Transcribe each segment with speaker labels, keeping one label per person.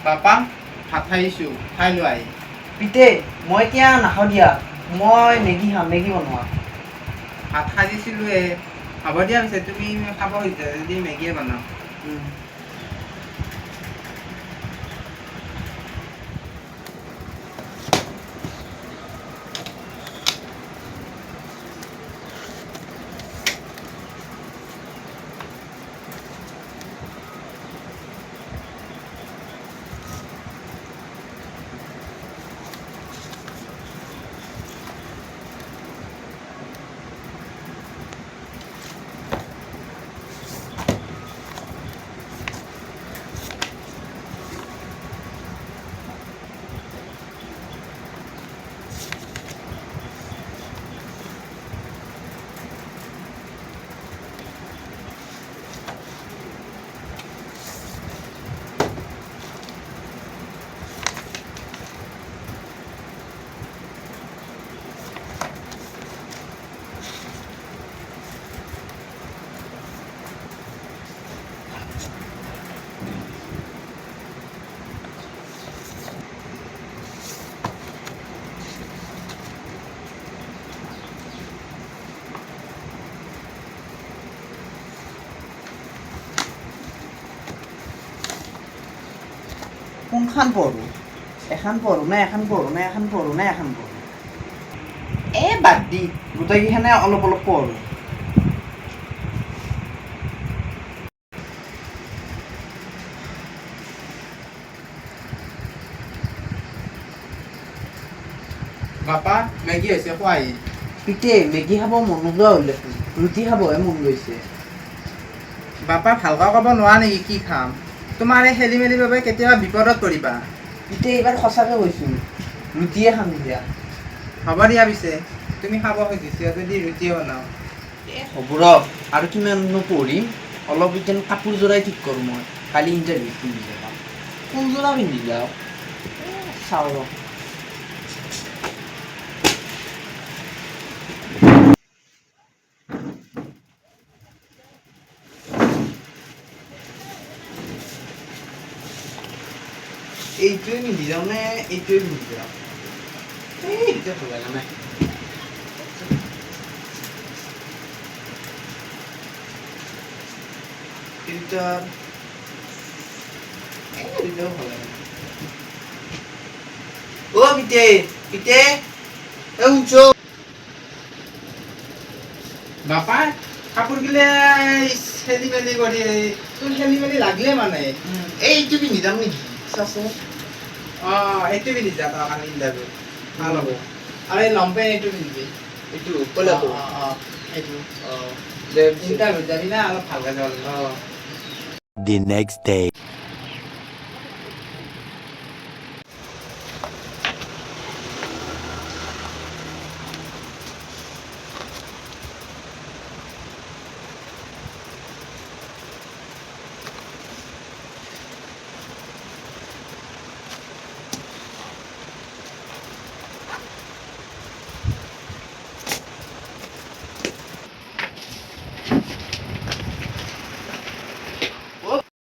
Speaker 1: বাপা, ভাত খাইছোঁ, খাই লোৱা আহি।
Speaker 2: পিতে, মই এতিয়া নাখাওঁ দিয়া, মই মেগী খাম, মেগী বনোৱা।
Speaker 1: ভাত সাজিছিলোঁৱে। হ'ব দিয়া পিছে, তুমি খাব খুজিছা যদি মেগীয়ে বনাওঁ।
Speaker 2: কোনখান পঢ়োঁ? এখন পঢ়োঁ নে এখন পঢ়োঁ নে এখন পঢ়োঁ নে এখন পঢ়োঁ? এ বাদ দি, গোটেইকেইখনে অলপ অলপ পঢ়োঁ।
Speaker 1: বাপা, মেগী হৈছে, খোৱাহি।
Speaker 2: পিতে, মেগী খাব মন নোযোৱা হ'ল দেখোন, ৰুটি খাবহে মন গৈছে।
Speaker 1: বাপা, ভালকৈ ক'ব নোৱাৰা নেকি কি খাম? তোমাৰ এই খেলি মেলিৰ বাবে কেতিয়াবা বিপদত পৰিবা।
Speaker 2: পিতে, এইবাৰ সঁচাকৈ কৈছোঁ, ৰুটিয়ে খাম দিয়া।
Speaker 1: হ'ব দিয়া পিছে, তুমি খাব খুজিছা যদি ৰুটিয়ে বনাওঁ।
Speaker 2: এ হ'ব ৰ, আৰু কিমাননো পঢ়িম। অলপ এতিয়া কাপোৰযোৰাই ঠিক কৰোঁ, মই কালি ইণ্টাৰভিউত পিন্ধি যাম। কোনযোৰা পিন্ধি যাওঁ চাওঁ ৰ। এইটোৱে পিন্ধি যাওঁ নে এইটোৱে পিন্ধি যাওঁ? এই দুটা ভাল লগা নাই। এই দুটাৰ, এই দুটাও ভাল লগা নাই। অ' পিতে, পিতে, এ শুনছ?
Speaker 1: বাপা, কাপোৰ গিলা খেলি মেলি কৰি তোৰ খেলি মেলি লাগিলে মানে।
Speaker 2: এইটো পিন্ধি যাম নেকি চাচোন।
Speaker 1: অঁ, এইটো পিন্ধি যা তই কালি ইণ্টাৰভিউ, ভাল হ'ব। আৰু এই লং পেণ্ট এইটো পিন্ধিবি।
Speaker 2: এইটো ক'লাটো?
Speaker 1: অঁ, এইটো।
Speaker 2: অঁ, দে পিছে।
Speaker 1: ইণ্টাৰভিউ যাবি না, অলপ ভালকৈ যাব লাগিব।
Speaker 2: অঁ।
Speaker 3: The next day.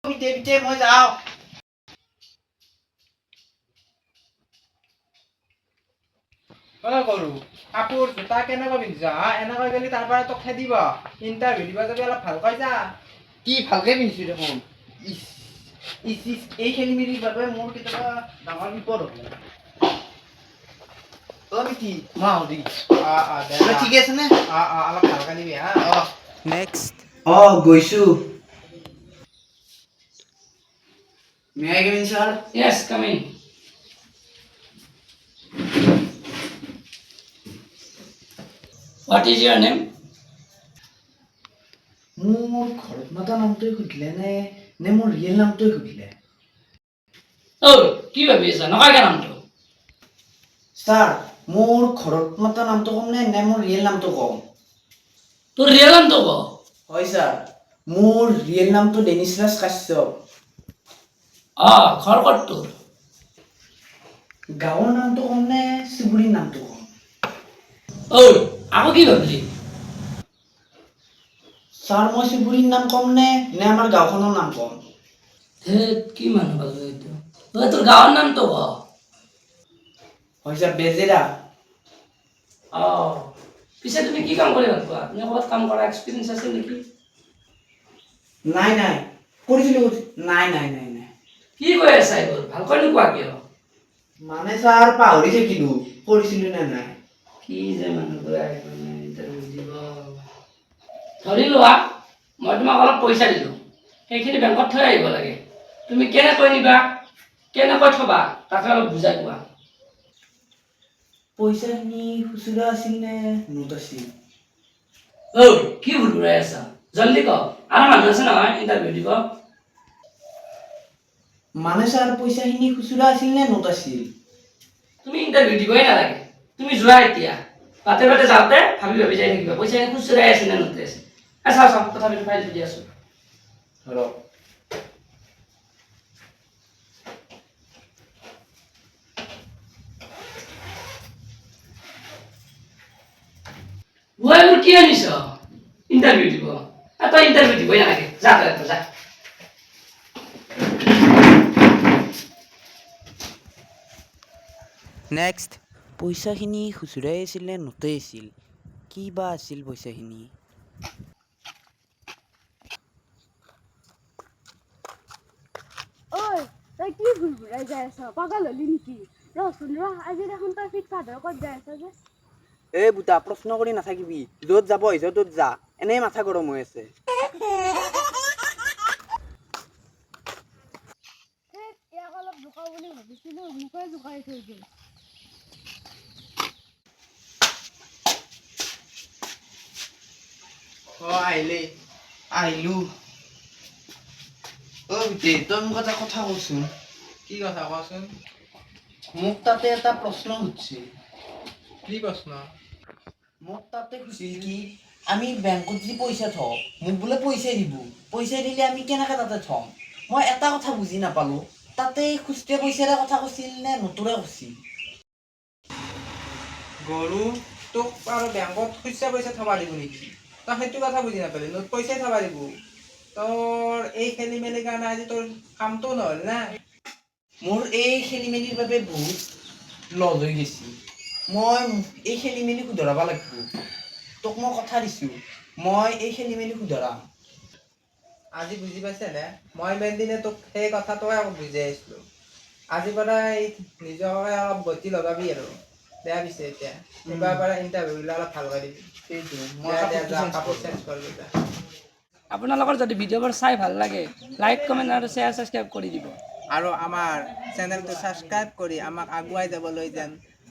Speaker 2: পিতে, পিতে, মই যাওঁ।
Speaker 1: অ কৰো, কাপোৰ জোতা কেনেকৈ পিন্ধিছ হা? এনেকৈ গ'লে তাৰ পৰা তোক খেদিব। ইণ্টাৰভিউ দিব যাবি, অলপ ভালকৈ যা।
Speaker 2: কি ভালকে পিন্ধিছো দেখোন। ইচ ইচ ইচ, এই খেলি মেলিৰ বাবে মোৰ কেতিয়াবা ডাঙৰ বিপদ হ'ব। অ মিতি, মই আহোঁ দেই।
Speaker 1: অঁ, দে।
Speaker 2: তই ঠিকে আছে নে?
Speaker 1: অঁ, অলপ ভালকৈ দিবি হা।
Speaker 2: অঁ।
Speaker 1: নেক্সট।
Speaker 2: অঁ, গৈছো। May I come in, sir?
Speaker 4: Yes, come in. What is your name?
Speaker 2: মোৰ ঘৰত মাতা নামটোৱে সুধিলে নে নে মোৰ ৰিয়েল নামটোৱে সুধিলে?
Speaker 4: ঐ, কি ভাবি আছা? নকয় নামটো।
Speaker 2: ছাৰ, মোৰ ঘৰত মাতা নামটো ক'ম নে নে মোৰ ৰিয়েল নামটো ক'ম?
Speaker 4: তোৰ ৰিয়েল নামটো ক।
Speaker 2: হয় ছাৰ, মোৰ ৰিয়েল নামটো ডেনিছ ৰাজ কাশ্যপ।
Speaker 4: অঁ, ঘৰ ক'ত তোৰ?
Speaker 2: গাঁৱৰ নামটো ক'ম নে চুবুৰীৰ নামটো ক'ম?
Speaker 4: ঐ, আকৌ কি ভাবিলি?
Speaker 2: ছাৰ, মই চুবুৰীৰ নাম ক'ম নে নে আমাৰ গাঁওখনৰ নাম ক'ম?
Speaker 4: ধেত, কি মানুহ পালো এইটো। ঐ, তোৰ গাঁৱৰ নামটো ক।
Speaker 2: হয় ছাৰ, বেজেৰা।
Speaker 4: অঁ, পিছে তুমি কি কাম কৰি ভাল পোৱা? তুমি ক'ৰবাত কাম কৰা এক্সপিৰিয়েঞ্চ আছে নেকি?
Speaker 2: নাই নাই, কৰিছিলোঁ, নাই নাই নাই নাই।
Speaker 4: কি কৈ আছা এইবোৰ? ভালকৈ নোকোৱা কিয়?
Speaker 2: মানে ছাৰ, পাহৰি থাকিলোঁ কৰিছিলোঁ নে নাই।
Speaker 4: কি যে মানুহবোৰে আহি মানে ইণ্টাৰভিউ দিব। ধৰি লোৱা মই তোমাক অলপ পইচা দিলোঁ, সেইখিনি বেংকত থৈ আহিব লাগে। তুমি কেনেকৈ নিবা, কেনেকৈ থবা, তাকে অলপ বুজাই কোৱা।
Speaker 2: পইচাখিনি খুচুৰা আছিল নে নোট আছিল?
Speaker 4: ঐ, কি ভুল ঘূৰাই আছা? জল্দি ক, আৰু মানুহ আছে নহয় ইণ্টাৰভিউ দিব।
Speaker 2: মানে ছাৰ, পইচাখিনি খুচুৰা আছিল নে নোট আছিল?
Speaker 4: তুমি ইণ্টাৰভিউ দিবই নালাগে, তুমি যোৱা এতিয়া। বাটে বাটে যাওঁতে ভাবি ভাবি যাই থাকিবা, পইচাখিনি খুচুৰাই আছে নে নোটে আছে। চাওঁ চাওঁ, তথাপিতো ফাইলটো দি আছোঁ।
Speaker 2: ধৰক।
Speaker 4: ঐ, এইবোৰ কি আনিছ ইণ্টাৰভিউ দিব? তই ইণ্টাৰভিউ দিবই নালাগে, যা তই ইয়াৰ পৰা, যা।
Speaker 1: নেক্সট।
Speaker 2: পইচাখিনি খুচুৰাই আছিল নে নোটেই আছিল? কি বা আছিল পইচাখিনি?
Speaker 5: ঐ, তই কি ভুল ঘূৰাই যাই আছ? পাগল হলি নেকি? ৰচোন ৰ, আজি দেখোন তই ফিটফাট হৈ ক'ত যাই আছ যে?
Speaker 2: এই বুটা, প্ৰশ্ন কৰি নাথাকিবি। য'ত যাব আহিছ ত'ত যা। এনেই মাথা গৰম হৈ আছে।
Speaker 5: ধেৎ, ইয়াক অলপ জোকাও বুলি ভাবিছিলোঁ, মোকে জোকাই থৈ গ'ল।
Speaker 1: অঁ, আহিলেই।
Speaker 2: আহিলো। অ গোটেই, তই মোক এটা কথা কচোন।
Speaker 1: কি কথা, কচোন।
Speaker 2: মোক তাতে এটা প্ৰশ্ন সুধছিল।
Speaker 1: কি প্ৰশ্ন?
Speaker 2: মোক তাতে সুধিছিল কি, আমি বেংকত যি পইচা থওঁ, মোক বোলে পইচা দিব, পইচা দিলে আমি কেনেকৈ তাতে থ'ম? মই এটা কথা বুজি নাপালোঁ, তাতে খুচৰা পইচাৰে কথা কৈছিল নে নোটৰে কৈছিল?
Speaker 1: গৰু, তোক আৰু বেংকত খুচৰা পইচা থবা দিব নেকি? তই সেইটো কথা বুজি নাপালি? নোট পইচাই থবা দিব। তোৰ এই খেলি মেলিৰ কাৰণে আজি তোৰ কামটো নহ'ল না।
Speaker 2: মোৰ এই খেলি মেলিৰ বাবে বহুত লছ হৈ গৈছে। মই এই খেলি মেলি শুধৰাব লাগিব। তোক মই কথা দিছোঁ, মই এই খেলি মেলি শুধৰাম।
Speaker 1: আজি বুজি পাইছে নে? মই ইমান দিনে তোক সেই কথাটোকে বুজাই আছিলোঁ। আজিৰ পৰা এই নিজকে অলপ গতি লগাবি আৰু। দে পিছে এতিয়া, এইবাৰ পৰা ইণ্টাৰভিউ অলপ ভালকৈ দিবি।
Speaker 2: সেইটো মই
Speaker 1: দে দে,
Speaker 2: কাপোৰটো
Speaker 1: যা,
Speaker 2: change
Speaker 1: কাপোৰ
Speaker 2: কৰোঁ।
Speaker 1: চেঞ্জ কৰিবি যা।
Speaker 4: আপোনালোকৰ যদি ভিডিঅ'বোৰ চাই ভাল লাগে, লাইক, কমেণ্ট আৰু শ্বেয়াৰ, ছাবস্ক্ৰাইব কৰি দিব।
Speaker 1: আৰু আমাৰ চেনেলটো ছাবস্ক্ৰাইব কৰি আমাক আগুৱাই যাবলৈ যেন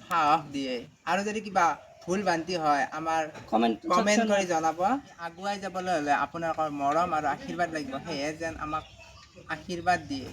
Speaker 1: সাহস দিয়ে। আৰু যদি কিবা ভুল ভ্ৰান্তি হয়, আমাৰ
Speaker 4: কমেণ্ট
Speaker 1: কমেণ্ট কৰি জনাব। আগুৱাই যাবলৈ হ'লে আপোনালোকৰ মৰম আৰু আশীৰ্বাদ লাগিব, সেয়েহে যেন আমাক আশীৰ্বাদ দিয়ে।